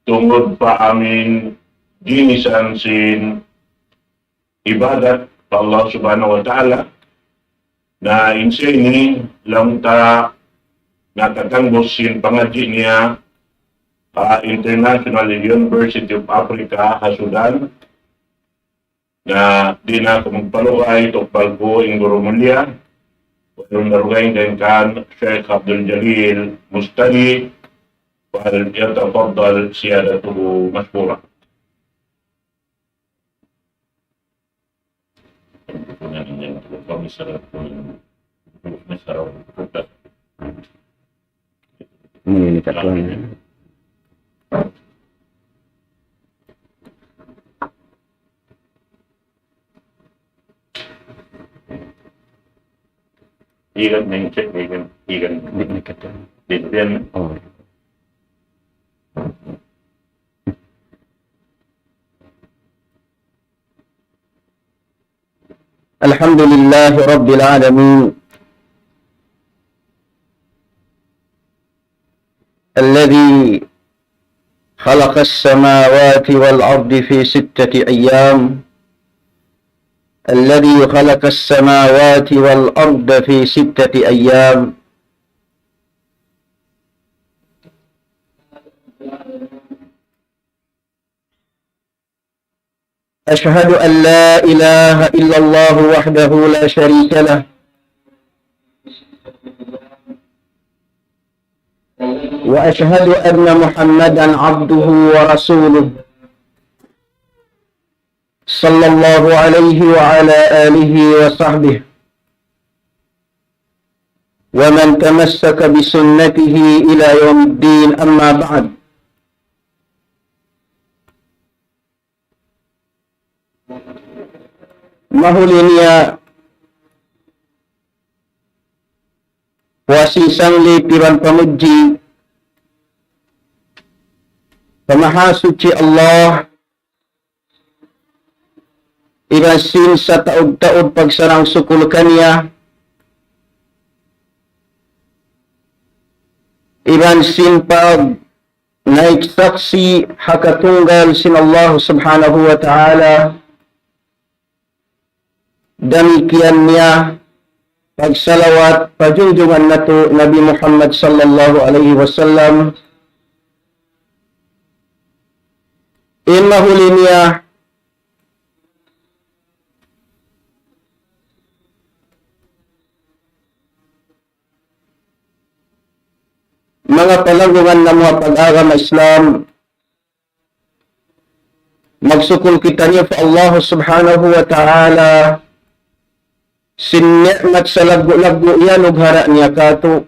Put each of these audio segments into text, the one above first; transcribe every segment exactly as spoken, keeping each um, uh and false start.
tungud pa amin ginisan sin ibadat pa Allah Subhanahu wa Ta'ala. Na in siya ini laung ta nakatangbus sin pangadji' niya ha International University of Africa ha Sudan. Na di' na aku magpalugay, tukbal ku in guru mulya, wayruun na dugaing dayn kan Sheikh Abdul Jalil Mustadi, فليتفضل سيادته مشكورا. Ini, ini, tak tahu. Ikan neng cek, ikan, ikan. Di' na kata. Di' na. Oh. الحمد لله رب العالمين، الذي خلق السماوات والأرض في ستة أيام، الذي خلق السماوات والأرض في ستة أيام. أشهد أن لا إله إلا الله وحده لا شريك له، وأشهد أن محمدا عبده ورسوله، صلى الله عليه وعلى آله وصحبه ومن تمسك بسنته إلى يوم الدين، أما بعد. Mahuli niya puas sin sanglit iban pamudji pa Mahasuchi Allah, iban sin sataud-taud pagsarang-sukul kaniya, iban sin pagnaik saksi' ha katunggal sin Allah Subhanahu wa Ta'ala, damikkiyan niya pagsalawat pa junjungan natu' Nabi Muhammad sallallahu alayhi wasallam. In mahuli niya, manga palanggungan namu' ha pag-agama Islam, magsukul kitaniyu pa Allah Subhanahu wa Ta'ala sin ni'mat salaggu'-laggu' iyanughara' niya kātu'.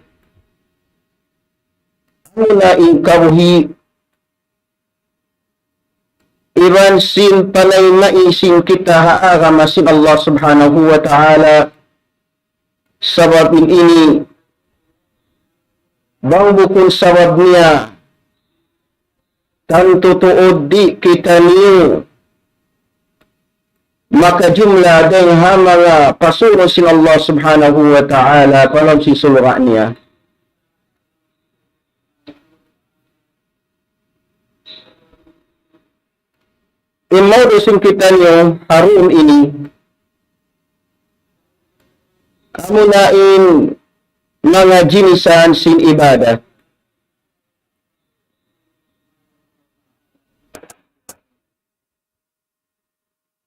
Amuna in kabuhi' iban sin panayma' sin kita ha agama sin Allah Subhanahu wa Ta'ala. Sabab in ini, bang bukun sabab niya, tantu tuud di' kitaniyu makajumla dayn ha manga pasuru' sin Allah Subhanahu wa Ta'ala pa lawm sin surga' niya. In maudu' sin kitaniyu ha dum ini, amuna in manga jinisan sin ibadat.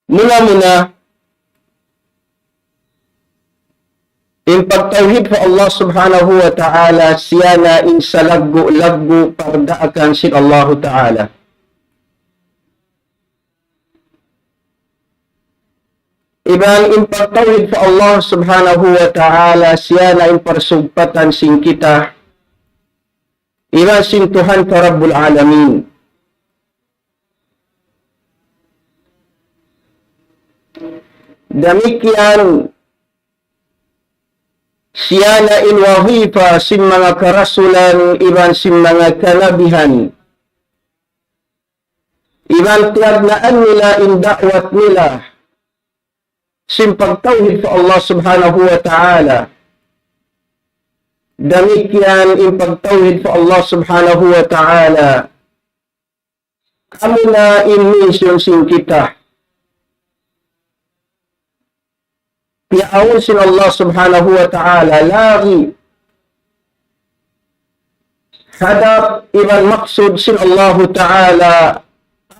Muna-muna, in pagtawhid pa Allah Subhanahu wa Ta'ala, siya na in salaggu'-laggu' pardaakan sin Allahu Ta'ala. Iban in pagtawhid pa Allah Subhanahu wa Ta'ala, siya na in parsugpatan sin kita iban sin Tuhan ta Rabbul Alamin. Damikkiyan siya na in wahipa sin manga karasulan iban sin manga kanabihan. Iban tiyagnaan nila in da'wat nila sin pagtawhid pa Allah Subhanahu wa Ta'ala. Damikkiyan in pagtawhid pa Allah Subhanahu wa Ta'ala. Amuna in mission sin kita. Piyaawn sin Allah Subhanahu wa Ta'ala lagi'. Hadap iban maksud sin Allahu Ta'ala,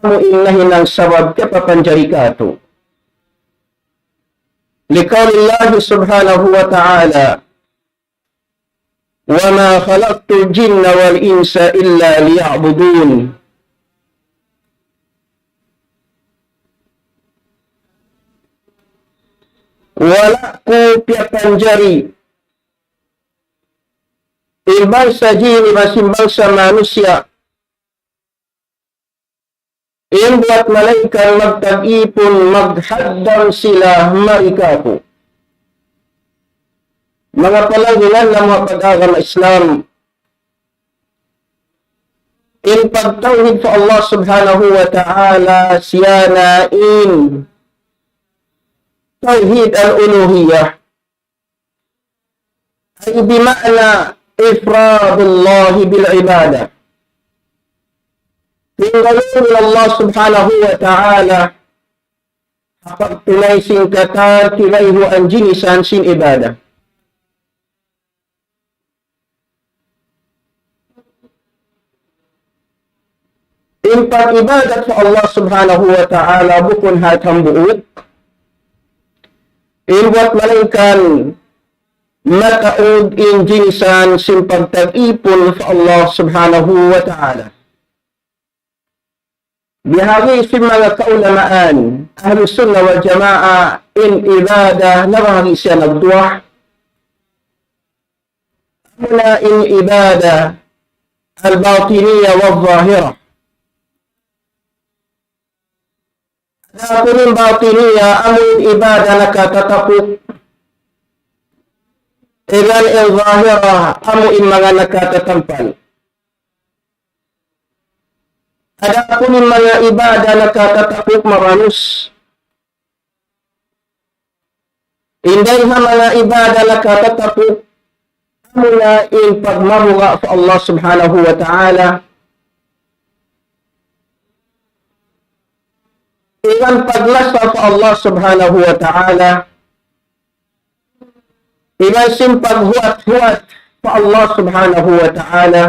amu in nahinang sabab kiyapapanjari katu'. لقول الله سبحانه وتعالى: وما خلقت الجن والإنس إلا ليعبدون. Wala' ku piyapanjari in bangsa jin iban sin bangsa manusiya', in buwat malaingkan magtag-ipun, maghaddang sila mari kāku'. Manga palanggungan namu' ha pag-agama Islam, in pagtawhid pa Allah Subhanahu wa Ta'ala, siya na in tawhid al-uluhiyyah. أي بمعنى إفراد الله بالعبادة. Tinggalun in Allah Subhanahu wa Ta'ala ha pagtunay sin katan kibayhuan jinisan sin ibadah. In pag-ibadat pa Allah Subhanahu wa Ta'ala bukun hat hambuuk. In buwat malaingkan mataud in jinisan sin pagtag-ipun pa Allah Subhanahu wa Ta'ala. Bihari sin manga kaulamaan, Ahlus Sunnah wal Jamaah, in ibadah nabahagi siya nagduwa. Amuna in ibadah al-batiniyyah wal-zahirah. Adapun in batiniyyah, amu in ibadah nakatatapuk. Iban in zahirah, amu in manga nakatatampal. Adapun in manga ibadah nakatatapuk mabanus. In dayng ha manga ibadah nakatatapuk, amuna in pagmabuga' pa Allah Subhanahu wa Ta'ala. Iban paglasa pa Allah Subhanahu wa Ta'ala. Iban sin paghuwat-huwat pa Allah Subhanahu wa Ta'ala.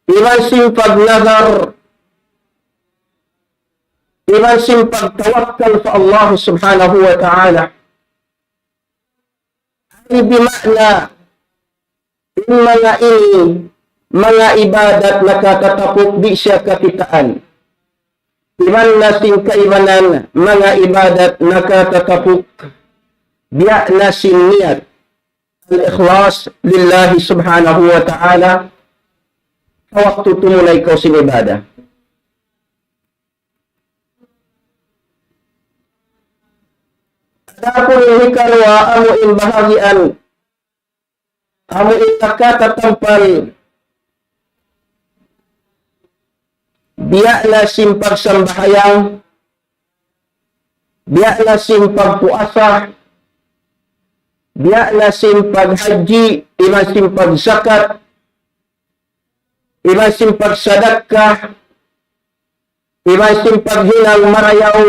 Iban sin pagnadar, iban sin pagtawakkal pa Allah Subhanahu wa Ta'ala. Ay bima'na, in manga ini, manga ibadat nakatatapuk di' siya kakitaan. Iban na sin kaibanan, manga ibadat nakatatapuk, biya' na sin niyat. Al-ikhlas lillahi subhanahu wa ta'ala, ha waktu tumunay kaw sin ibadah. Adapun in hikaruwa, amu in bahagian, amu in nakatatampal, biya' na sin pagsambahayang, biya' na sin pagpuasa, biya' na sin paghajji, iban sin pagzakat, iban sin pagsadakka, iban sin paghinang marayaw,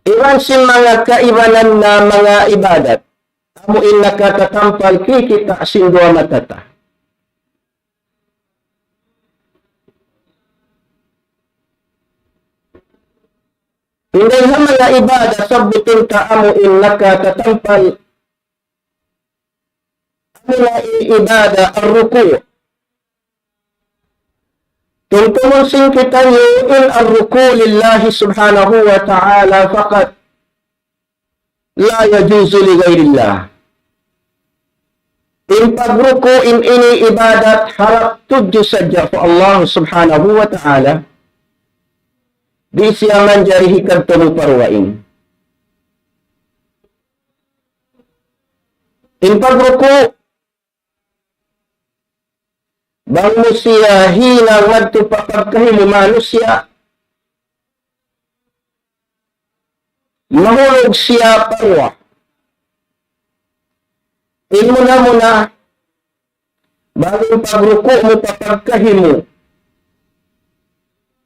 iban sin manga kaibanan na manga ibadat. Amu in nakatatampal kikita' sin duwa mata ta. Inday ha manga ibadat sabbutun ta amu in nakatatampal. Amu na in ibadat ar-ruku'. Tumtumun sin kitaniyu in ar-ruku' lillahi subhanahu wa ta'ala faqat. La yajuzu li ghayrillah. In pagruku' in ini ibadat harap tudju sadja pa Allah subhanahu wa ta'ala. Di' siya manjari hikadtu mu pa dugaing. In pagruku', bang mu siya hinang madtu pa pagkahi mu manusiya', mahulug siya pa duwa. In muna-muna, Bang in pagruku' mu pa pagkahi mu,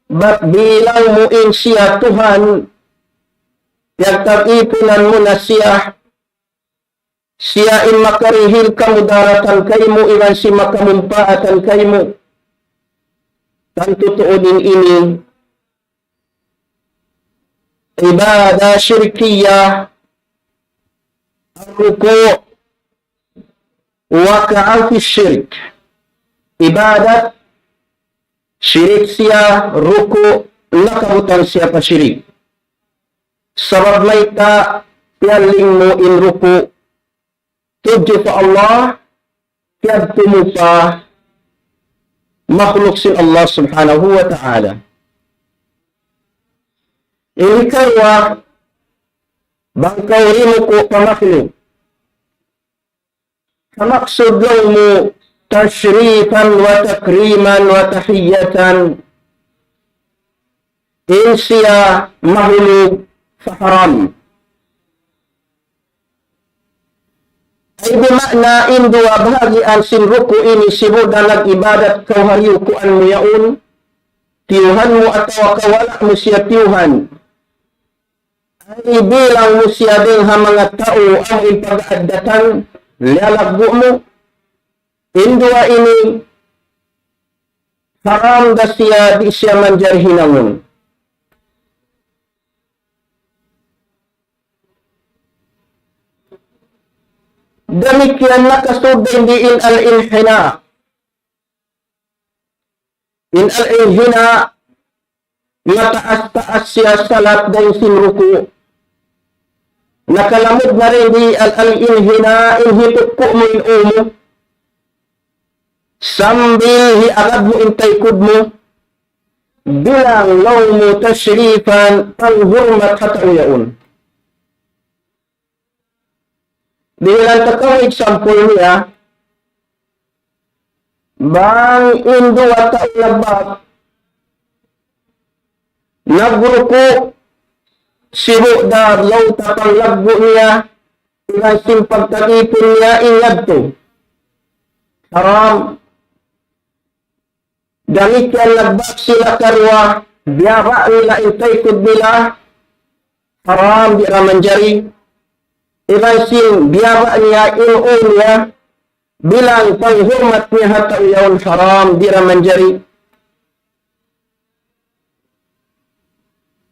bat bilang mu in siya Tuhan, piyagtag-ipunan mu na siya, siya in makarihil kamudaratan kaymu iban sin makamumpaatan kaymu. Tantu tuud in ini ibadah shirkiyah, الركوع وقع في الشرك. Ibadat, shirik siya, ruku', nakabutang siya pa shirik. Sabab mayta', piyaling mu in ruku' tudju pa Allah, kiyadtu mu pa makhluk sin Allah Subhanahu wa Ta'ala. Ini karuwa, bang kaw rimuku' pa makhluk. Kamaksud laung mu, تشريفا وتكريما وتحية. In siya mahulug pa haram. Ay di' maana in duwa bahagian sin ruku' ini sibu' da nag-ibadat kaw ha riyukuan mu yaun, tiyuhan mu atawa ka wala' mu siya tiyuhan. Ay bilang mu siya dayn ha manga tau amu in pag-aaddatan, liyalaggu' mu. In duwa ini haram da siya, di' siya manjari hinangun. Damikkiyan nakasud dayn di in al-inhina. In al-inhina, mataas-taas siya salat dayn sin ruku'. Nakalamud na dayn di al-, al-inhina, in hitukku' mu in ū mu. Sambil hiagad mu in taykud mu. Bilang laung mu تشريفا, panghurmat ha tau yaun. Dihilan ta kaw example niya, bang in duwa tau nagbak, nagruku', sibu' da laung ta panglaggu' niya, iban sin pagtag-ipun niya in yadtu. Haram. Damikkiyan nagbak sila karuwa, biyaba' nila in taykud nila, haram, di' da manjari. Iban sin biyaba' niya in ū niya, bilang panghurmat niya ha tau yaun, haram, di' da manjari.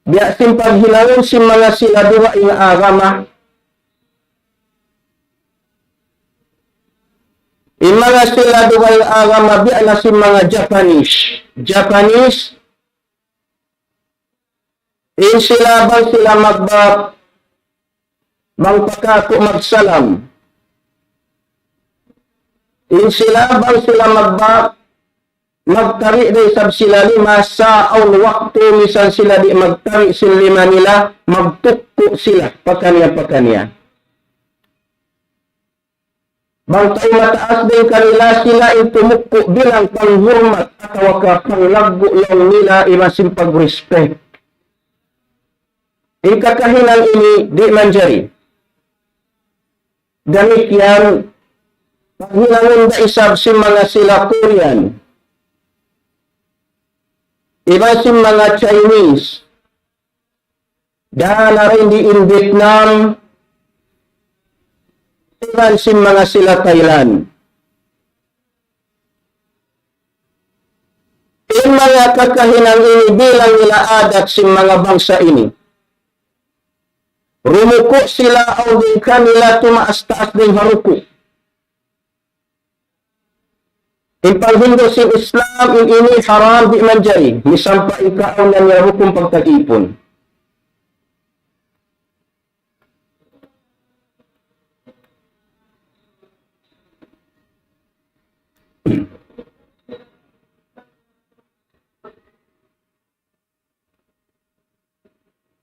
Biya' sin paghinangun sin manga sila dugaing agama. In manga sila dugaing agama biya' na sin manga Japanese. Japanese, in sila bang sila magbak, bang pa kātu' magsalam. In sila bang sila magbak, magtabi' da isab sila lima sa awn waktu, misan sila di' magtabi' sin lima nila, magtukku' sila, pakaniya-pakaniya. Bang tau mataas dayn kanila, sila in tumukku' bilang panghurmat atawa ka panglaggu' laung nila iban sin pag-respect. In kakahinang ini di' manjari. Damikkiyan, paghinangun da isab sin manga sila Korean, iban sin manga Chinese, dayn ha dayn di in Vietnam, iban sin manga sila Thailand. In manga kakahinang ini bilang nila adat sin manga bangsa ini. Rumuku' sila awn dayn kanila tumaas-taas dayn ha ruku'. In paghindu' sin Islam in ini haram, di' manjari. Misan pa in kaawnan niya hukum pagtag-ipun.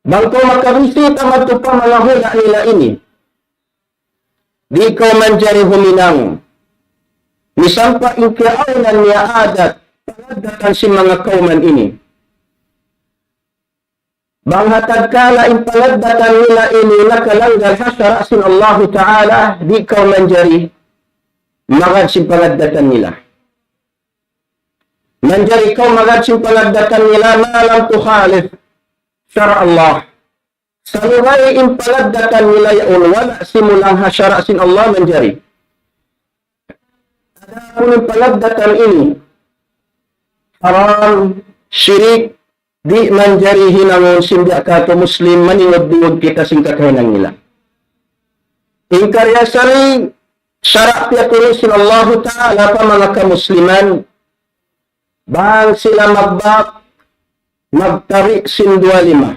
Bang kaw makabisita madtu pa manga hula' nila ini, di' kaw manjari huminang. Misan pa in kiyaawnan niya adat, pangaddatan sin manga kawman ini. Bang ha tatkala in pangaddatan nila ini nakalanggal ha sara' sin Allahu Ta'ala, di' kaw manjari magad sin pangaddatan nila. Manjari kaw magad sin pangaddatan nila ما لم تخالف شرع الله. Salugay in pangaddatan nila yaun wala' simulang ha sara' sin Allah manjari. Adapun in pangaddatan ini, haram, shirik, di' manjari hinangun sin biya' katu' Muslim, maningud-dingud kita sin kakahinang nila. In kariasari, sara' piyaturu' sin Allahu Ta'ala pa manga kamusliman, bang sila magbak, magtabi' sin duwa lima.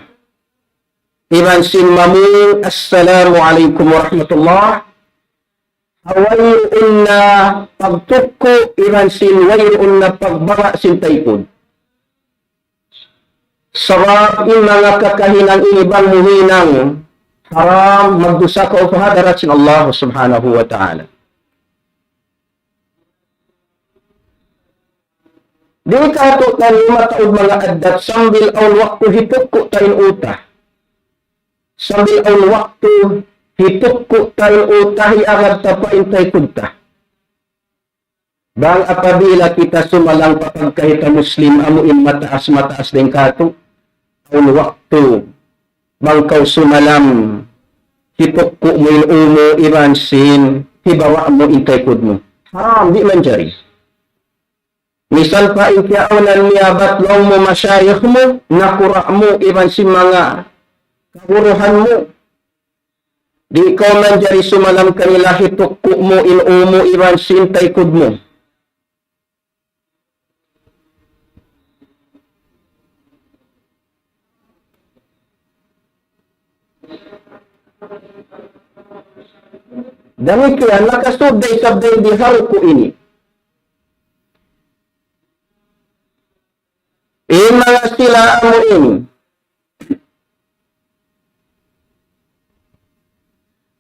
Iban sin mamung, "Assalamu alaykum warahmatullah." Ha wayruun na pagtukku', iban sin wayruun na pagbaba' sin taykud. Sabab in manga kakahinang ini bang mu hinang, haram, magdusa kaw pa hadarat sin Allah Subhanahu wa Ta'ala. Di' katu' taniyu mataud manga addat sambil awn waktu hitukku' ta in uta. Sambil awn waktu hitukku' ta in uta, hiagad ta pa in taykud ta. Bang apabila kita sumalang pa pagkahi ta Muslim, amu in mataas-mataas dayn katu', awn waktu bang kaw sumalang, hitukku' mu in ū mu iban sin hibawa' mu in taykud mu. Haram, di' manjari. Misan pa in kiyaawnan niya bat laung mu mashayikh mu, nakura' mu iban sin manga kaguruhan mu. Di' kaw manjari sumalang kanila, hitukku' mu in ū mu iban sin taykud mu. Damikkiyan, nakasud da isab dayn di ha ruku' ini. In manga sila amu in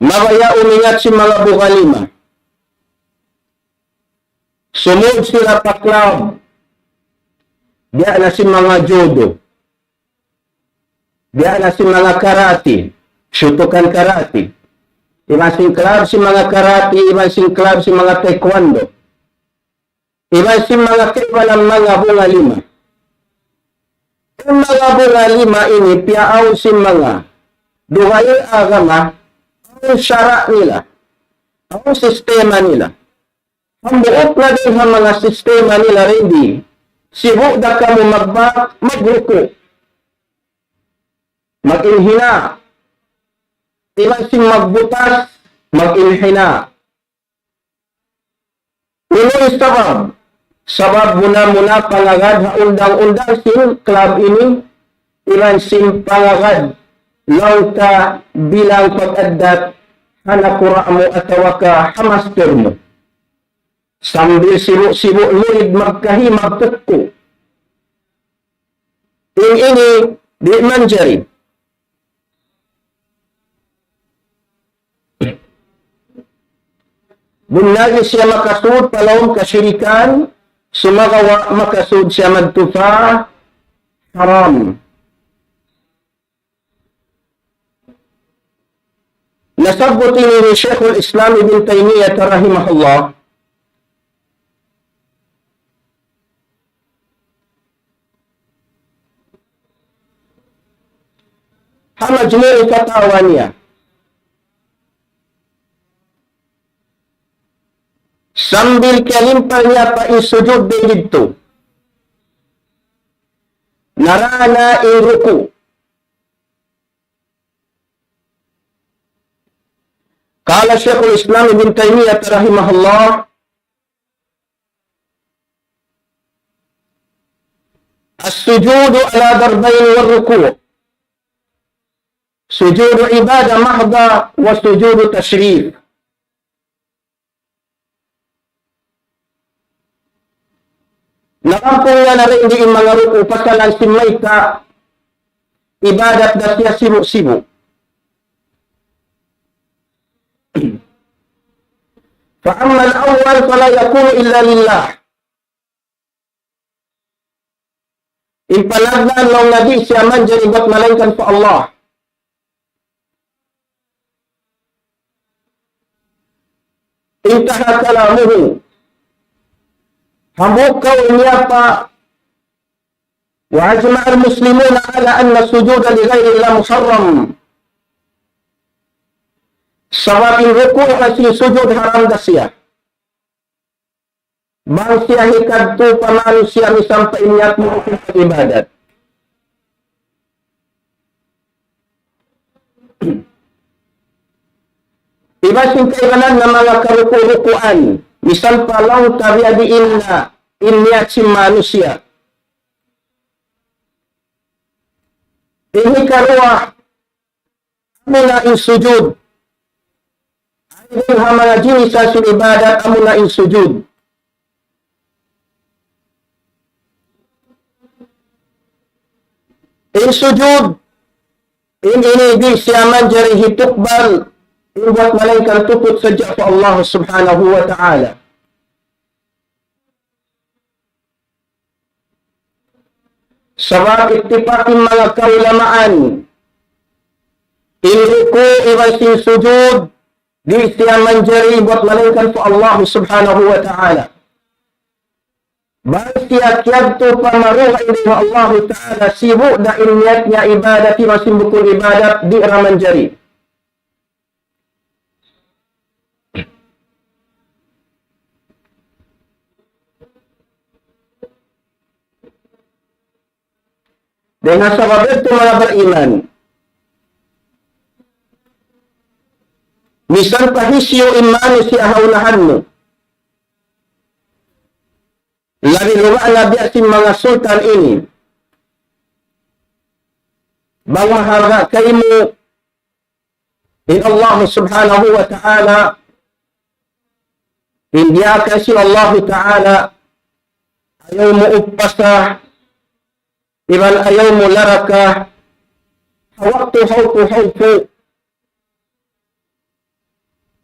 mabaya' umingat sin manga buga lima. Sumud sila pa club. Biya' na sin manga judo. Biya' na sin manga karate. Shotokan karate. Iban sin club sin manga karate, iban sin club sin manga taekwondo. Iban sin manga kaibanan manga bunga lima. In manga bunga lima ini piyaawn sin manga dugaing agama, awn sara' nila, awn sistema nila. Hambuuk na dayn ha manga sistema nila dayn di, sibu' da kamu magbak, magruku', mag-inhina. Iban sin magbutas, mag-inhina. Unu in sabab? Sabab muna-muna pangagad ha undang-undang sin club ini, iban sin pangagad laung ta bilang pag-addat ha nakura' mu atawa ka ha master mu. Sambil sibu'-sibu' murid magkahi magtukku'. In ini di' manjari. Bunnal siya makasud pa lawm kasirikan, sumagawa' makasud siya madtu pa haram. Nasabbut ini hi Shaykhul Islam Ibn Taymiyyah rahimahullah. Ha Majmu' Fatawa niya. Sambil kiyalimpal niya pa in sujud dayn didtu, nara na in ruku'. قال شيخ الإسلام ابن تيمية رحمه الله: السجود على ضربين والركوع. سجود عبادة محضة وسجود تشريف. Narampung niya na dayn di in manga ruku' pasalan sin mayta' ibadat da siya sibu'-sibu'. فأما الأول فلا يكون إلا لله. In panagnaan laung niya di' siya manjari bat malaingkan pa Allah. انتهى كلامه. Hambuuk kaul niya pa وأجمع المسلمون على أن السجود لغير الله محرم. Sabab in ruku' iban sin sujud haram da siya. Bang siya hikadtu pa manusiya' misan pa in niyat mu bukun pag-ibadat. Iban sin kaibanan na manga karuku-rukuan, misan pa laung ta biya' diin na in niyat sin manusiya'. In hikaruwa, amuna in sujud. Awn ha manga jinis sin ibadat amuna in sujud. In sujud, in ini di' siya manjari hitukbal, in buat malaingkan tuput sadja pa Allah Subhanahu wa Ta'ala. Sabab ittifaq in manga kaulamaan, in ruku' iban sin sujud, di' siya manjari buat malaingkan pa Allah Subhanahu wa Ta'ala. Bang siya kiyadtu pa maruwa in Allah Ta'ala, sibu' da in niyat niya ibadat, iban sin bukun ibadat, di' da manjari. Dayn ha sabab yadtu manga bariman, misan pa hisiyu in manusiya' ha unahan mu, labi luba' na biya' sin manga sultan ini, bang mahalga' kaymu in Allah Subhanahu wa Ta'ala, in diyaak sin Allah Ta'ala, ayaw mu upasa, iban ayaw mu laraka, ha waktu hawpu-hawpu,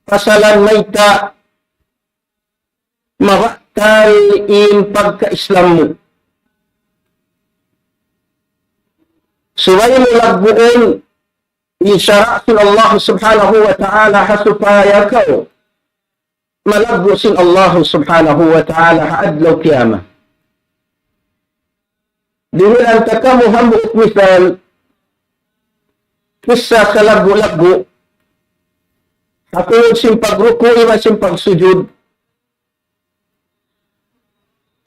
pasalan mayta', mabatal in pagka-Islam mu. Subay mu lagguun in sara' sin Allah Subhanahu wa Ta'ala ha supaya kaw malaggu' sin Allah Subhanahu wa Ta'ala ha adlaw kiyamat. Dihilan ta kamu hambuuk misal, kissa salaggu'-laggu', ha tungud sin pagruku' iban sin pagsujud,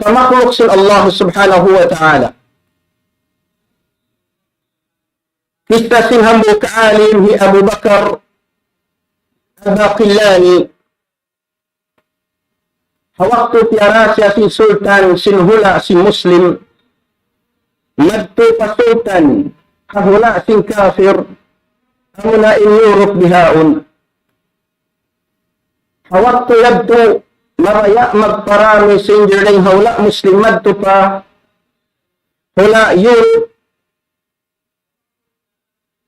pa makhluq sin Allah Subhanahu wa Ta'ala. Kissa sin hambuuk alim hi Abu Bakar Al-Baqillani, ha waktu piyara siya sin sultan sin hula' sin Muslim, madtu pa sultan ha hula' sin kafir, amuna in Europe bihaun. Ha waktu yadtu, mabaya' magpara messenger dayn ha hula' Muslim madtu pa hula' Europe,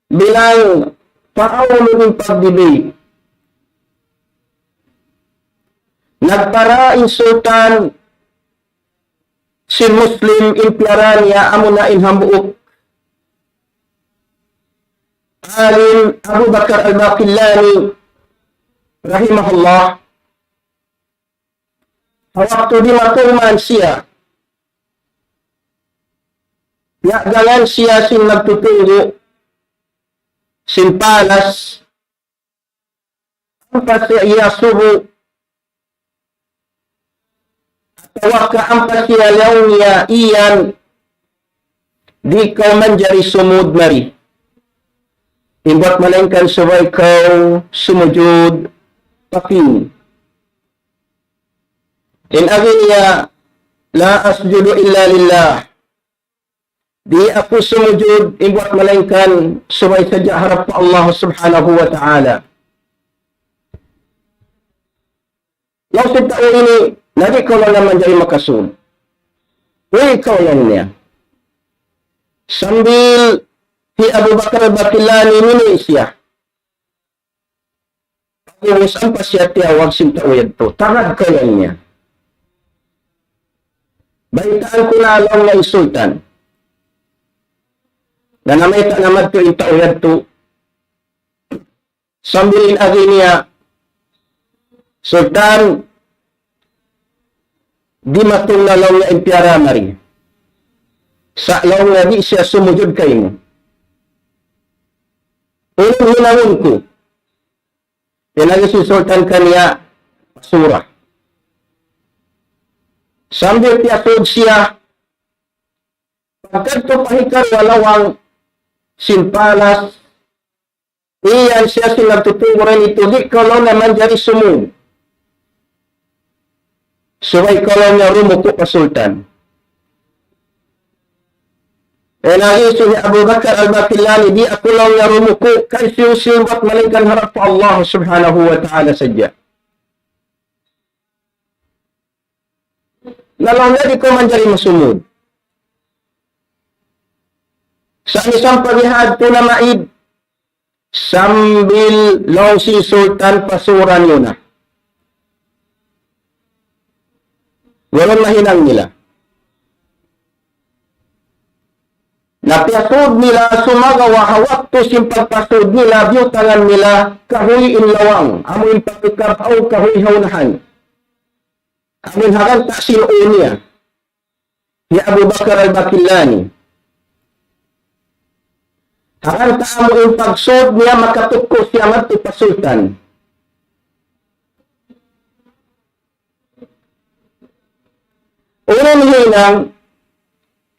bilang paawlun in pag-debate. Nagpara in sultan sin Muslim, in piyara niya amuna in hambuuk alim Abu Bakar Al-Baqillani rahimahullah. Ha waktu dimatung man siya, piyagangan siya sin nagtutunggu' sin palas, ampa siya iyasubu, atawa ka ampa siya laung niya iyan, di' kaw manjari sumud mari. In buat malaingkan subay kaw sumujud pa king. In agi niya, لا أسجد إلا لله. Di' aku sumujud, in buat malaingkan subay sadja harap pa Allah Subhanahu wa Ta'ala. Laung sin tau ini, na di' kaw laung manjari makasud. Uy, ikaw laung niya. Sambil hi Abu Bakar Baqillani nini siya. Pag'ubus ampa siya tiyawag sin tau yadtu. Tagad kaw laung niya. Baytaan ku na laung niya in sultan. Na namayta' na madtu in tau yadtu. Sambil in agi niya, Sultan, dimatung na laung niya in piyara mari. Sa' laung niya di' siya sumujud kaymu. Unu in hinangun ku? Iyagad sin sultan kaniya, pasura. Sambil piyasud siya, pagkadtu pa hikaruwa lawang sin palas, iyan siya sin nagtutunggu dayn ditu, di' kaw laung niya manjari sumud. Subay kaw laung niya rumuku' pa sultan. Eh, laung sin Abu Bakar Al-Baqillani, di' aku laung niya rumuku', kaymu sin bat malaingkan harap pa Allah Subhanahu wa Ta'ala sadja. Na laung niya di' kaw manjari masumud. Sa' misan pa bihadtu na maid, sambil laung sin sultan pasura niyu na. Wayruun mahinang nila. Na piyasud nila, sumagawa' ha waktu sin pagpasud nila, biyutangan nila kahuy in lawang, amu in pagkabhaw kahuy ha unahan. Amu in hangkan ta sin uni niya. Hi Abu Bakar Al-Baqillani. Hangkan ta amu in pagsud niya makatukku siya madtu pa sultan. Unu in hinang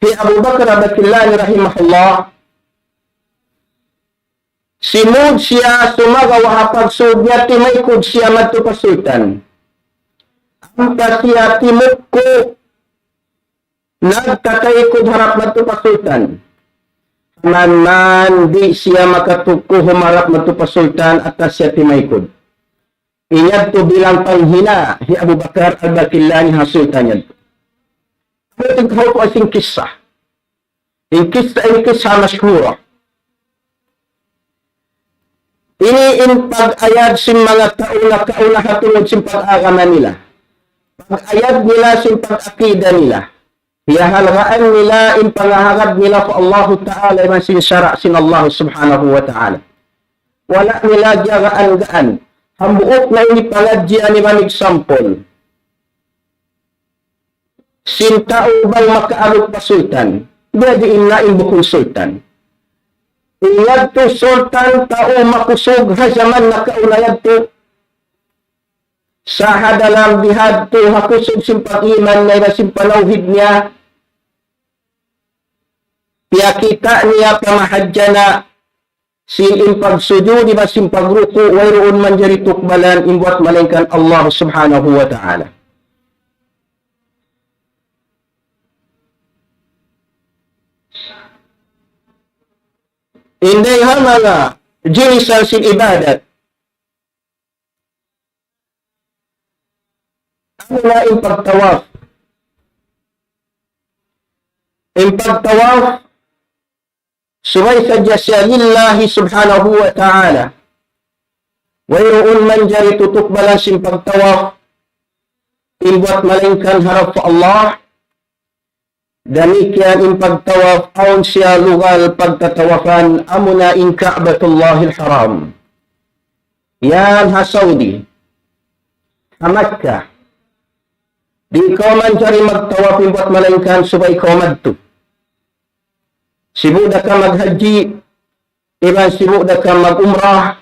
hi Abu Bakar Al-Baqillani rahimahullah, simud siya sumagawa' ha pagsud niya timaykud siya madtu pa sultan. Ampa siya timukku nagtataykud harap madtu pa sultan. Man-man di' siya makatukku humarap madtu pa sultan, atas siya timaykud. Iyan yadtu bilang panghina hi Abu Bakar Al-Baqillani ha sultan yadtu. Amu in kahawtu sin kissa. In kissa, in kissa mashhura. Ini in pag-ayad sin manga tau nakauna ha tungud sin pag-agama nila. Pag-ayad nila sin pag-aqida nila. Hiyahalgaan nila in pangahagad nila pa Allahu Ta'ala iban sin sara' sin Allah Subhanahu wa Ta'ala. Wala' nila giyagaan-gaan. Hambuuk na ini pangadjian iban example sin tau bang makaaluk pa sultan. Biya' diin na in bukun sultan. In yadtu sultan tau makusug ha jaman nakauna yadtu. Sa' ha dalam bihadtu ha kusug sin pag-iman niya iban sin panawhid niya, piyakita' niya pa mahadjana sin in pagsujud iban sin pagruku', wayruun manjari tukbalan in buwat malaingkan Allah Subhanahu wa Ta'ala. In dayng ha manga jinisan sin ibadat, amuna in pagtawaf. In pagtawaf, subay sadja siya lillahi subhanahu wa ta'ala. Wayruun manjari tutukbalan sin pagtawaf in buwat malaingkan harap pa Allah. Damikkiyan in pagtawaf, awn siya lugal pagtatawafan, amuna in Ka'batullahil Haram. Yan ha Saudi, ha Makkah. Di' kaw manjari magtawaf in buwat malaingkan subay kaw madtu. Sibu' da ka maghajji, iban sibu' da ka mag-umrah,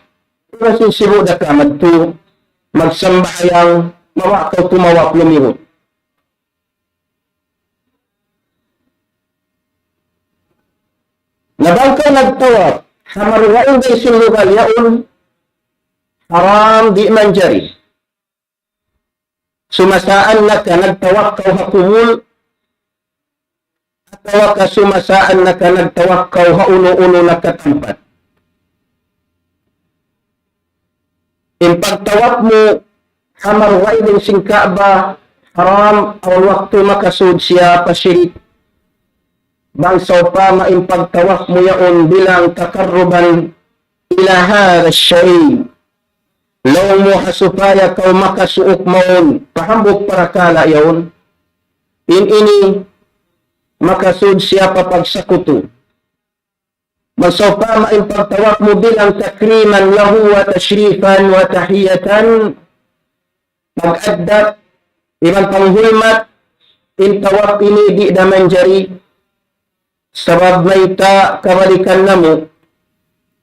iban sin sibu' da ka madtu magsambahayang, mawa' kaw tumawaf lumiut. Na bang kaw nagtawaf ha maruwa in dayng sin lugal yaun, haram, di' manjari. Sumasaan na ka nagtawaf kaw ha kubul, atawa ka sumasaan na ka nagtawaf kaw ha unu-unu na katampat. In pagtawaf mu ha maruwa in dayng sin Ka'bah, haram, awn waktu makasud siya pa shirik. Bang sawpama in pagtawaf mu yaun bilang taqarruban ila hadha shay'. Laung mu ha supaya kaw makasuuk mawn pa hambuuk parakala' yaun. In ini makasud siya pa pagsakutu. Bang sawpama in pagtawaf mu bilang takriman lahu wa tashrifan wa tahiyatan, pag-addat iban panghulmat, in tawaf ini di' da manjari. Sabab mayta' kabalikan namu',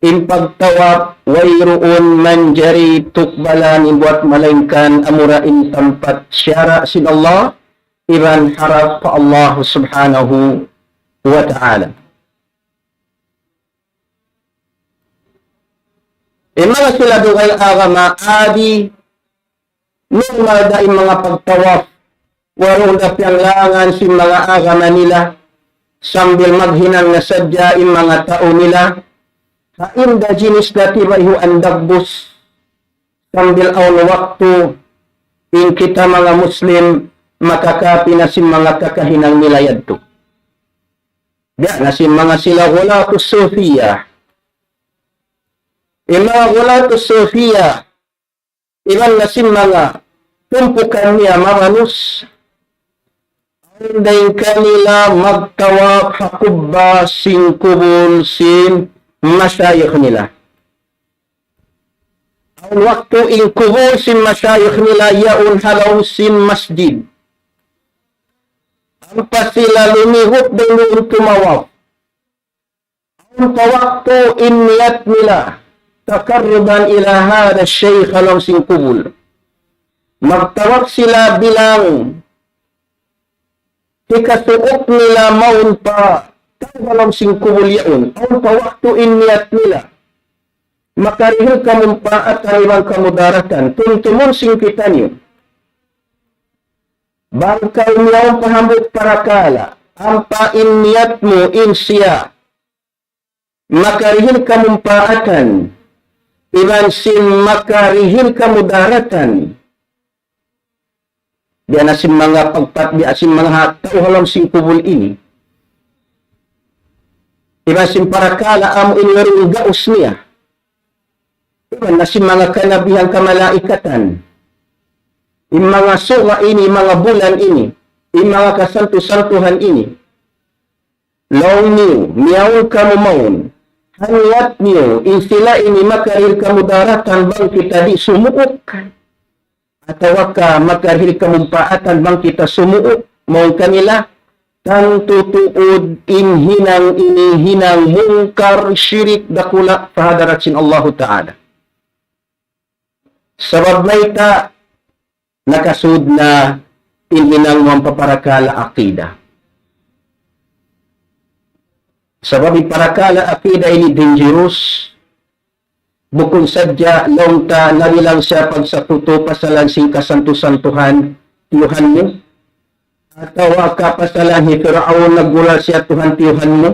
in pagtawaf wayruun manjari tukbalan in buwat malaingkan amura in tampat siyara' sin Allah, iban harap pa Allah subhanahu wa ta'ala. In manga sila dugaing agama adi, normal da in manga pagtawaf, wayruun da piyanglangan sin manga agama nila, sambil maghinang na sadja in manga tau nila, ha inda jinis na tibay hu andagbus, sambil awn waktu, in kita manga Muslim, makakapi na sin manga kakahinang nila yadtu. Biya' na sin manga sila ghulatus sufiya. In manga ghulatus sufiya, iban na sin manga tumpukan niya mabanus, awn dayn kanila magtawaf ha kubba sin kubul sin mashayikh nila. Awn waktu in kubul sin mashayikh nila yaun ha lawm sin masjid. Ampa sila lumihut dayn duun tumawaf. Awn pa waktu in niyat nila, تقربا إلى هذا الشيخ, ha lawm sin kubul. Magtawaf sila bilang hikasuuk nila mawn pa tau ha lawm sin kubul yaun. Awn pa waktu in niyat nila, makarihil kamumpaatan iban kamudaratan. Tumtumun sin kitaniyu. Bang kaw miyawn pa hambuuk parakala', ampa in niyat mu in siya makarihil kamumpaatan, iban sin makarihil kamudaratan, biya' na sin manga pagpat, biya' sin manga ha-, tau ha lawm sin kubul ini. Iban sin parakala' amu in wayruun gaus niya. Iban na sin manga kanabihan kamalaikatan. In manga suga ini, manga bulan ini, in manga kasantu-santuhan ini. Laung niyu, miyawn kamu mawn. Ha niyat niyu, in sila ini makarihil kamudaratan bang kita di' sumuuk. Atawa ka makarihil kamumpaatan bang kita sumuuk, mawn kanila, tantu tuud in hinang ini hinang mungkar, shirik dakula' pa hadarat sin Allahu Ta'ala. Sabab mayta', nakasud na in hinang mu ampa parakala' akida. Sabab in parakala' akida ini dangerous, bukun sadja laung ta nabilang siya pagsakutu pasalan sin kasantu-santuhan tiyuhan mu, atawa ka pasalan hi Fir'aun naggulal siya Tuhan tiyuhan mu,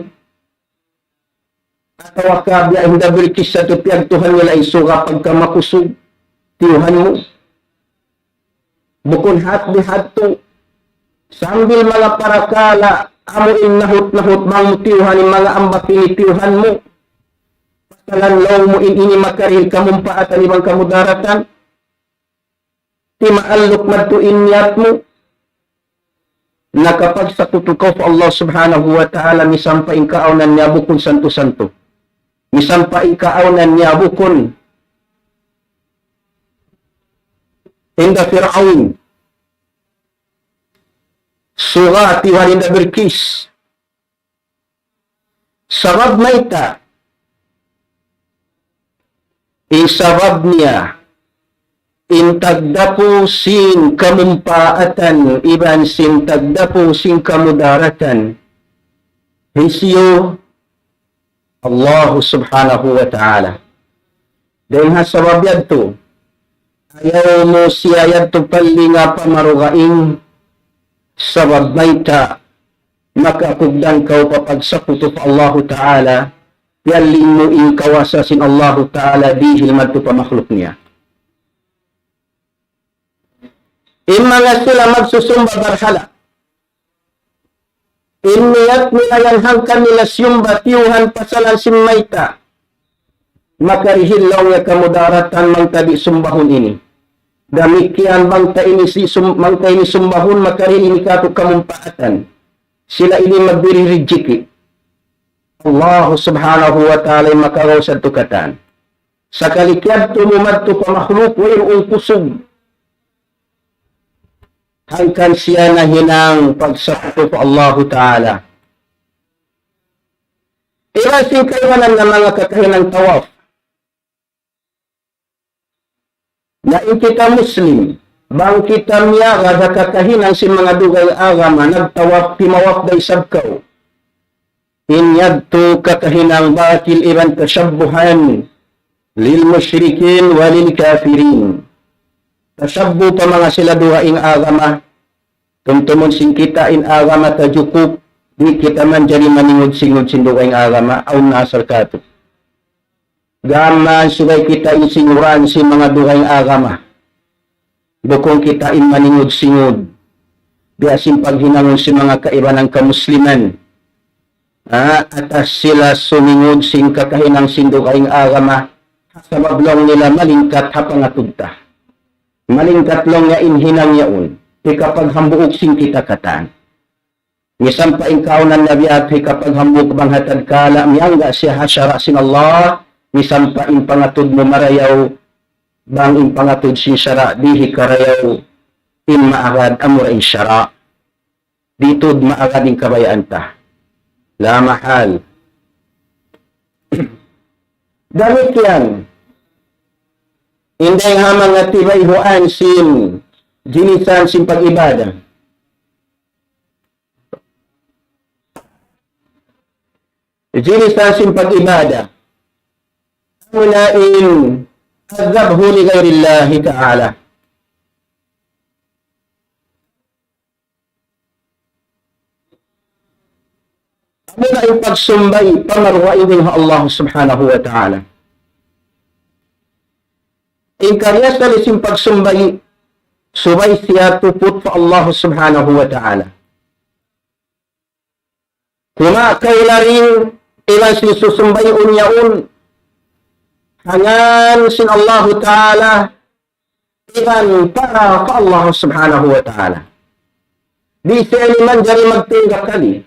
atawa ka biya' hinda Bilqis yadtu piyagtuhan nila in suga pagka makusug tiyuhan mu. Bukun hat bihadtu. Sambil manga parakala', amu in nahut-nahut bang mu tiyuhan in manga ambak ini tiyuhan mu. Pasalan laung mu in ini makarihil kamumpaatan iban kamudaratan. Timaalluk madtu in niyat mu. Nakapagsakutu kaw pa Allah Subhanahu wa Ta'ala, misan pa in kaawnan niya bukun santu-santu. Misan pa in kaawnan niya bukun hinda Fir'aun. Suga tiyuhan hinda Bilqis. Sabab mayta', in sabab niya, in tagdapu sin kamumpaatan, iban sin tagdapu sin kamudaratan, hisiyu? Allahu Subhanahu wa Ta'ala. Dayn ha sabab yadtu, ayaw mu siya yadtu palinga pa marugaing, sabab mayta', makakugdan kaw pa pagsakutu pa Allahu Ta'ala, piyaling mu in kawasa sin Allahu Ta'ala dihil madtu pa makhluk niya. In manga sila magsusumba barhala'. In niyat nila yan hangkan nila siyumba tiyuhan pasalan sin mayta'. Makarihil laung niya kamudaratan bang ta di' sumbahun ini. Damikkiyan bang ta ini si sum-, bang ta ini sumbahun makarihil ini kātu' kamumpaatan. Sila ini magbiri rijiki'. Allahu Subhanahu wa Ta'ala in makagaus yadtu katan. Sakali kiyadtu mu madtu pa makhluk wayruun kusug. Hangkan siya nahinang pagsakutu pa Allahu Ta'ala. Plus in kaibanan na manga kakahinang tawaf. Na in kita Muslim, bang kita miyagad ha kakahinang sin manga dugaing agama, nagtawaf, timawaf da isab kaw. In yadtu kakahinang batil iban tashabbuhan lil mushrikin wa lil kafirin. Tashabbu pa manga sila dugaing agama, tumtumun sin kita in agama ta jukup, di' kita manjari maningud-singud sin dugaing agama, awn na asal katu'. Gam mayan subay kita in singuran sin manga dugaing agama. Bukun kita in maningud-singud. Biya' sin paghinangun sin manga kaibanan kamusliman. Ha, atas sila sumingud sin kakahinang sin dugaing agama. Sabab laung nila malingkat ha pangatud ta. Malingkat laung niya in hinang yaun. Hikapaghambuuk sin kita katan. Misan pa in kaawnan na biya' hikapaghambuuk bang ha tadkala miyangga' siya ha sara' sin Allah, misan pa in pangatud mu marayaw, bang in pangatud sin sara' di' hikarayaw, in maagad amura in sara'. Di' tuud maagad in kabayaan ta. La mahal. Damikkiyan. In dayng ha manga tibayhuan sin jinisan sin pag-ibadah. Jinisan sin pag-ibadah. Amuna in الذبح لغير الله تعالى. Amuna in pagsumbay' pa maruwa' dayn ha Allah Subhanahu wa Ta'ala. In kariasali sin pagsumbay', subay siya tuput pa Allah Subhanahu wa Ta'ala. Kumawa' kaw dayn iban sin susumbayun yaun ha ngan sin Allahu Ta'ala iban para pa Allah Subhanahu wa Ta'ala. Di' siya ini manjari magtingga kali.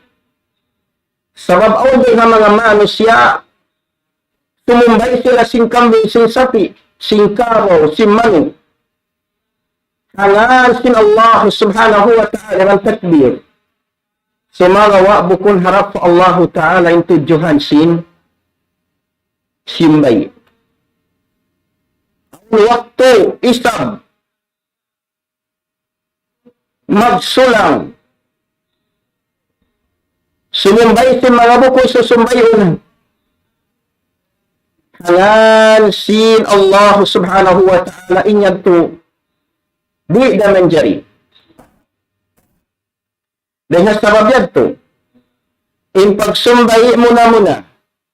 Sabab awn dayn ha manga manusiya' sumumbay' sila sin kambing, sin sapi', sin karaw, sin manuk. Ha ngan sin Allah Subhanahu wa Ta'ala iban takbir. Sumagawa' bukun harap pa Allahu Ta'ala in tudjuhan sin simbay'. Awn waktu isab magsulang. Sumumbay' sin manga bukun susumbayun. Ha ngan sin Allah Subhanahu wa Ta'ala in yadtu di' da manjari. Dayn ha sabab yadtu, in pagsumbay' muna-muna,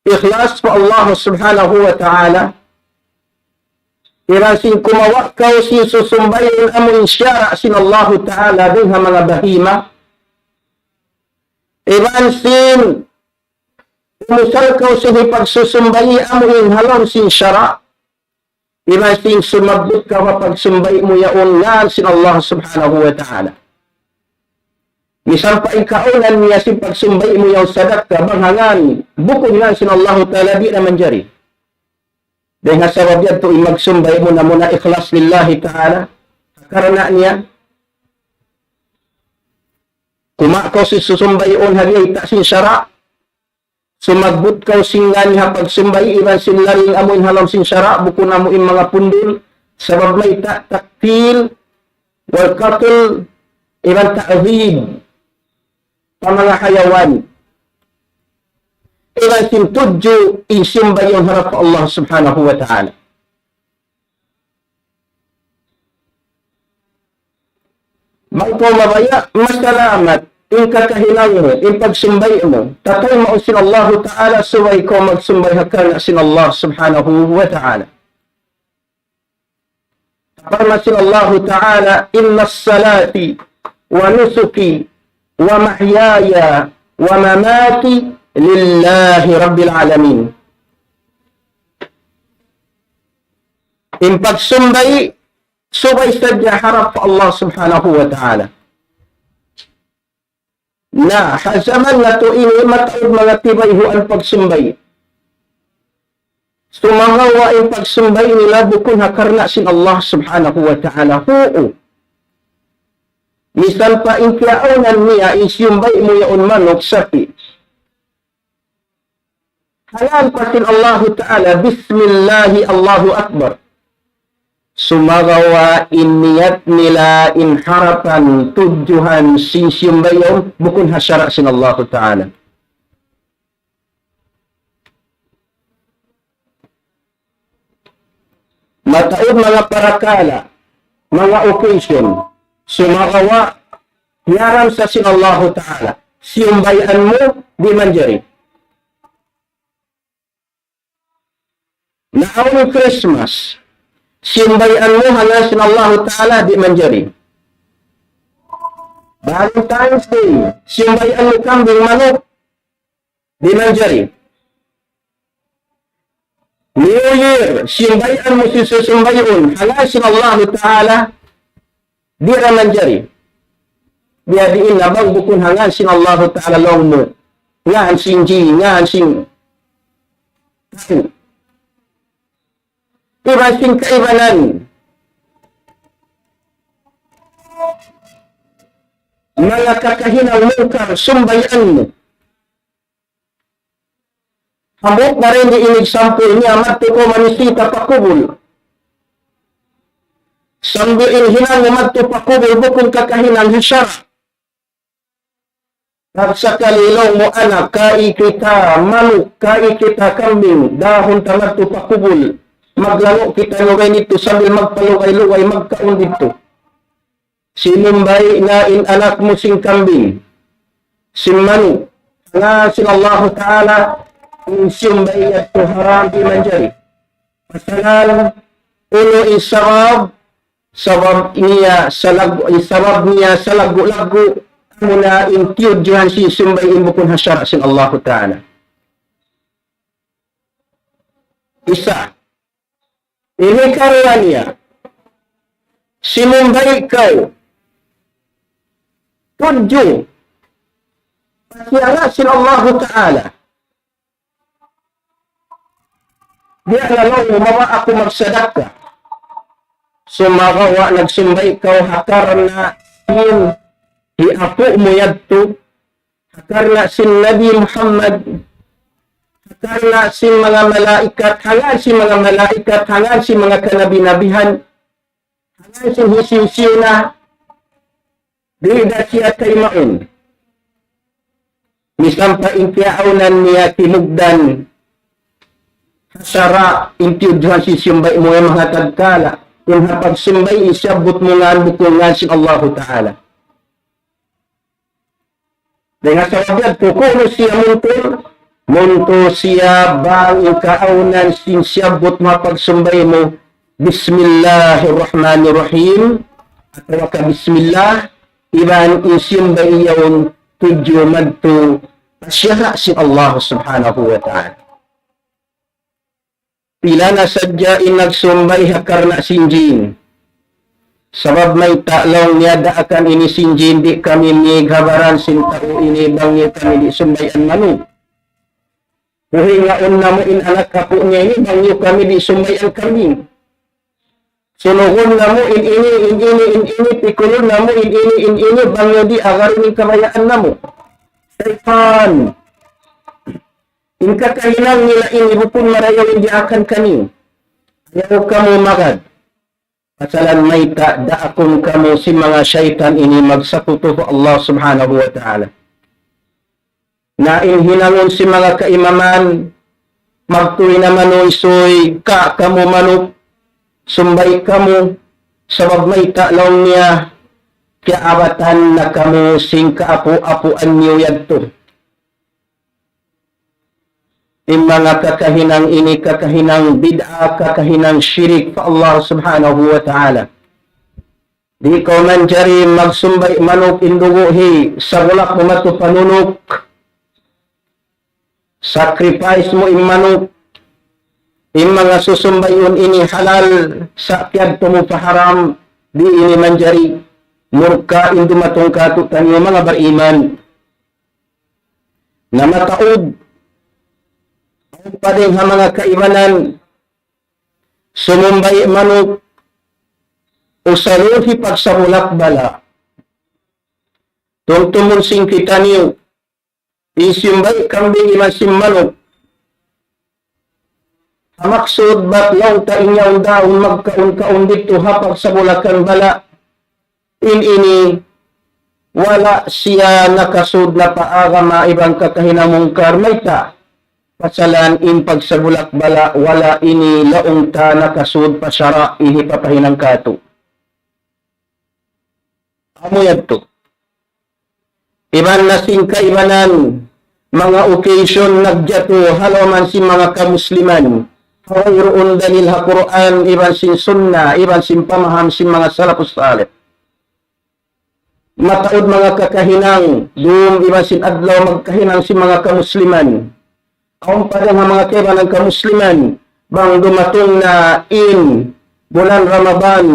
ikhlas pa Allah Subhanahu wa Ta'ala, iban sin kumawa' kaw sin susumbayun amu in sara' sin Allahu Ta'ala dayn ha manga bahima, iban sin umusal kaw sin hipagsusumbay' amu in ha lawm sin sara', iban sin sumabbut kaw ha pagsumbay' mu yaun ngan sin Allah Subhanahu wa Ta'ala. Misan pa in kaawnan niya sin pagsumbay' mu yaun sadakka bang ha ngan, bukun ngan sin Allahu Ta'ala di' na manjari. Dayn ha sabab yadtu in magsumbay' muna-muna ikhlas lillahi ta'ala. Karna' niya, kumawa' kaw sin susumbayun ha biyayta' sin sara'. Sumabbut kaw sin ngan ha pagsumbay' iban sin laring amu in ha lawm sin sara', bukun amu in manga pundul. Sabab mayta', taktil, wal qatl, iban ta'dhib pa manga hayawan. Iban sin tudju in simbayun harap pa Allah Subhanahu wa Ta'ala. Bang kaw mabaya', masalamat in kakahinang mu, in pagsumbay' mu, tataymaun sin Allahu Ta'ala, subay kaw magsumbay' ha karna' sin Allah Subhanahu wa Ta'ala. Parman sin Allahu Ta'ala, إن صلاتي ونسكي ومحياي ومماتي لله رب العالمين. In pagsumbay', subay sadja harap pa Allah Subhanahu wa Ta'ala. Na, ha jaman natu' ini mataud manga tibayhuan pagsumbay'. Sumagawa' in pagsumbay' nila bukun ha karna' sin Allah Subhanahu wa Ta'ala. Huu. Misan pa in kiyaawnan niya, in siyumbay' mu yaun manuk, sapi'. Halal pa sin Allahu Ta'ala, bismillahi Allahu Akbar. Sumagawa' in niyat nila, in harapan, tudjuhan sin siyumbay yaun, bukun ha sara' sin Allahu Ta'ala. Mataud manga parakala', manga occasion, sumagawa' hiyaram sa sin Allahu Ta'ala, siyumbayan mu, di' manjari. Na awn Christmas, siyumbayan mu ha ngan sin Allahu Ta'ala, di' manjari. Valentine's Day, siyumbayan mu kambing, manuk, di' manjari. New Year, siyumbayan mu sin susumbayun ha ngan sin Allahu Ta'ala, di' da manjari. Biya' diin na bang bukun ha ngan sin Allahu Ta'ala laung mu, ngan sin jin, ngan sin tau. Iban sin kaibanan. Manga kakahinang mungkar, sumbayan mu. Hambuuk na dayn di in example niya, madtu kaw mamisita pa kubul. Sambil in hinang mu madtu pa kubul, bukun kakahinang ha sara'. Pag sakali laung mu anak, kai kita manuk, kai kita kambing, dahun ta madtu pa kubul. Maglangu' kita lugay didtu sambil magpalugay-lugay, magkaun didtu. Sinumbay na in anak mu sin kambing, sin manuk, ha ngan sin Allahu Ta'ala, in siyumbay yadtu haram, di' manjari. Pasalan, unu in sabab, sabab niya sa lag-, in sabab niya sa laggu'-laggu', amuna in tiyudjuhan sin siyumbay in bukun ha sara' sin Allahu Ta'ala. Isa. Ini karuwa niya, simumbay kaw tudju pa sara' sin Allahu Ta'ala. Biya' na laung mu, mabaya' aku magsadakka. Sumagawa' nagsumbay kaw ha karna' sin hi apu' mu yadtu, ha karna' sin Nabi Muhammad, ha karna' sin manga malaikat, ha ngan sin manga malaikat, ha ngan sin manga kanabi-nabihan, ha ngan sin hisiyu-siyu na, di' da siya taymaun. Misan pa in kiyaawnan niya kimugdan, ha sara' in tiyudjuhan sin siyumbay mu, manga tadkala, in ha pagsumbay in siyabbut mu ngan bukun ngan sin Allahu Ta'ala. Dayn ha sabab yadtu, kunu' siya muntul, muntul siya bang in kaawnan sin siyabbut mu ha pagsumbay mu, Bismillahirrahmanirrahim, atawa ka Bismillah, iban in siyumbay yaun tudju madtu pa sara' sin Allah Subhanahu wa Ta'ala. Pila na sadja in nagsumbay ha karna' sin jin. Sabab mayta', laung niya, daakan ini sin jin, di' kami mighabaran sin tau ini bang niyu kami di' sumbayan manuk. Puhingaun namu' in anak apu' niya ini bang niyu kami di' sumbayan kambing. Sunugun namu' in ini, in ini, in ini, pikulun namu' in ini, in ini, bang niyu di' agarun in kabayaan namu'. Saytan. In kakahinang nila ini bukun marayaw in diyaakan kaniyu. Ayaw kamu magad. Pasalan mayta', daakun kamu sin manga saytan ini magsakutu pa Allah Subhanahu wa Ta'ala. Na in hinangun sin manga kaimaman, magtuy na manuysuy, ka kamu manuk, sumbay kamu, sabab mayta', laung niya, kiyaabatan na kamu sin kaapu'-apuan niyu yadtu. In manga kakahinang ini, kakahinang bid'a, kakahinang shirik pa Allah Subhanahu wa Ta'ala. Di' kaw manjari magsumbay manuk in dugu' hi, sabulak mu madtu panunuk. Sacrifice mu in manuk. In manga susumbayun ini halal, sa' kiyadtu mu pa haram, di' ini manjari. Murka in dumatung kātu'niyu manga bariman. Na mataud, awn pa dayn ha manga kaibanan, sumumbay manuk, usaluhi pagsabulak bala. Tumtumun sin kitaniyu, in siyumbay kambing iban sin manuk, Ha maksud bat laung ta in yaun daun magkaun-kaun didtu ha pagsabulakan bala', in ini wala' siya nakasud na pa agama iban kakahinang mungkar. Mayta'? Pasalan in pagsabulak bala' wala' ini laung ta nakasud pa sara' in hipapahinang katu'. Amu yadtu. Iban na sin kaibanan manga occasion nagjatu ha lawm sin manga kamusliman. Ha wayruun dalil ha Qur'an, iban sin sunnah, iban sin pamaham sin manga salafus salih. Mataud manga kakahinang, dum iban sin adlaw magkahinang sin manga kamusliman. Awn pa dayn ha manga kaibanan kamusliman, bang dumatung na in bulan Ramadan,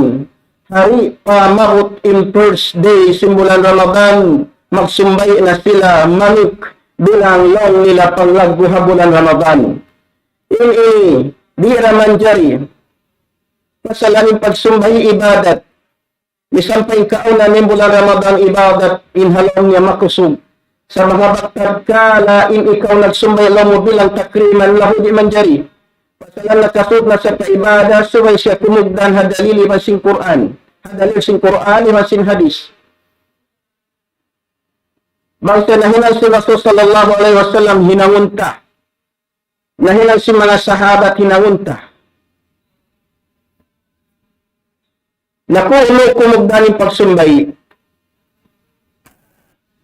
hari pa maabut in first day sin bulan Ramadan, magsumbay' na sila manuk bilang laung nila panglaggu' ha bulan Ramadan. In ini, di' da manjari. Pasalan in pagsumbay' ibadat. Misan pa in kauna in bulan Ramadan ibadat in ha lawm niya makusug. Sa' manga bat tatkala in ikaw nagsumbay' laung mu bilang takriman lahu di' manjari. Pasalan nakasud na siya pa ibadat, subay siya kumugdan ha dalil iban sin Qur'an. Ha dalil sin Qur'an iban sin hadith. Bang siya nahinang sin Rasul sallallahu alayhi wasallam hinangun ta. Nahinang sin manga sahabat hinangun ta. Na kunu' kumugdan in pagsumbay'.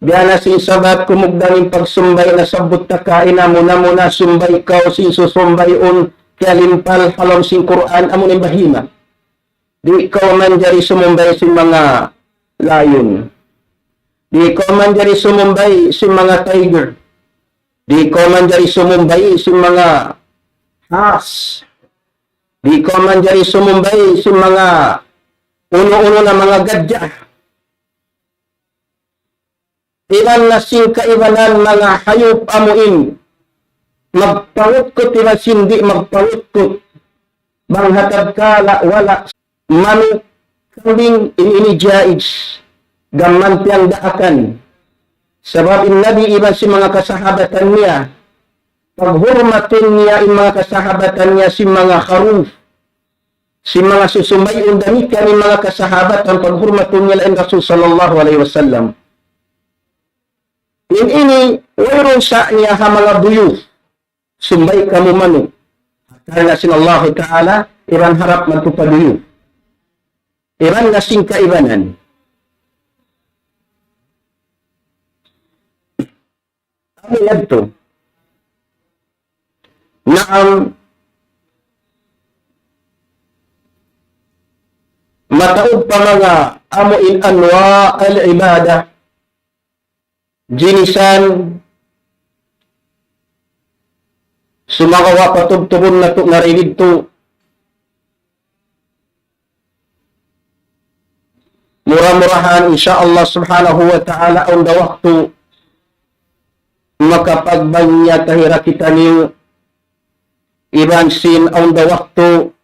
Biya' na sin sabat kumugdan in pagsumbay', nasabbut ta kaina muna-muna sumbay' kaw sin susumbay'un kiyalimpal ha lawm sin Qur'an amu in bahima. Di' kaw manjari sumumbay' sin manga lion. Di' kaw manjari sumumbay' sin manga tiger. Di' kaw manjari sumumbay' sin manga horse. Di' kaw manjari sumumbay' sin manga unu-unu na manga gadja. Iban na sin kaibanan manga hayup amu in magpangutkut iban sin di' magpangutkut. Bang ha tatkala wala' manuk, kambing, in ini jaiz. Gam mantiyan daakan. Sabab in Nabi iban sin manga kasahabatan niya, paghurmatun niya in manga kasahabatan niya sin manga kharuf. Sin manga susumbay'un damikkiyan in manga kasahabatan paghurmatun nila in Rasul sallallahu alayhi wasallam. In ini, wayruun sa' niya ha manga buyut. Sumbay' kamu manuk. Karna' sin Allahu Ta'ala, iban harap magtupaduyu. Iban na sin kaibanan. Amu yadtu. Naam, mataud pa manga amu in anwa' al-ibadah. Jinisan, sumagawa' patubtubun natu' mari didtu. Mura-murahan, insya Allah subhanahu wa ta'ala, awn da waktu makapagbanya tahira kitaniyu, iban sin awn da waktu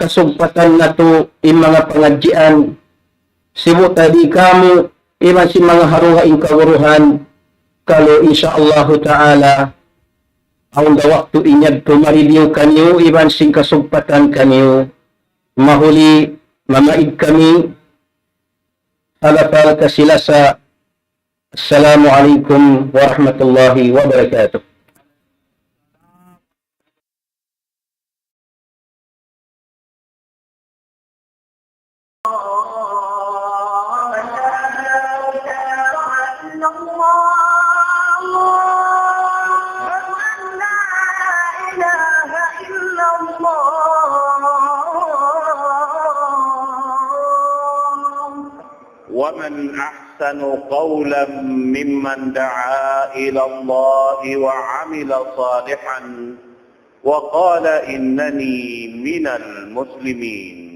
kasugpatan natu' in manga pangadjian, sibu' ta di' kamu, iban sin manga harunga in kaguruhan, kalu insya Allahu ta'ala, awn da waktu in yadtu mari diyu kaniyu, iban sin kasugpatan kaniyu, mahuli mamaid kami, halapal kasi-lasa. Assalamu alaykum warahmatullahi wabarakatuh. ومن أحسن قولا ممن دعا إلى الله وعمل صالحا وقال إنني من المسلمين.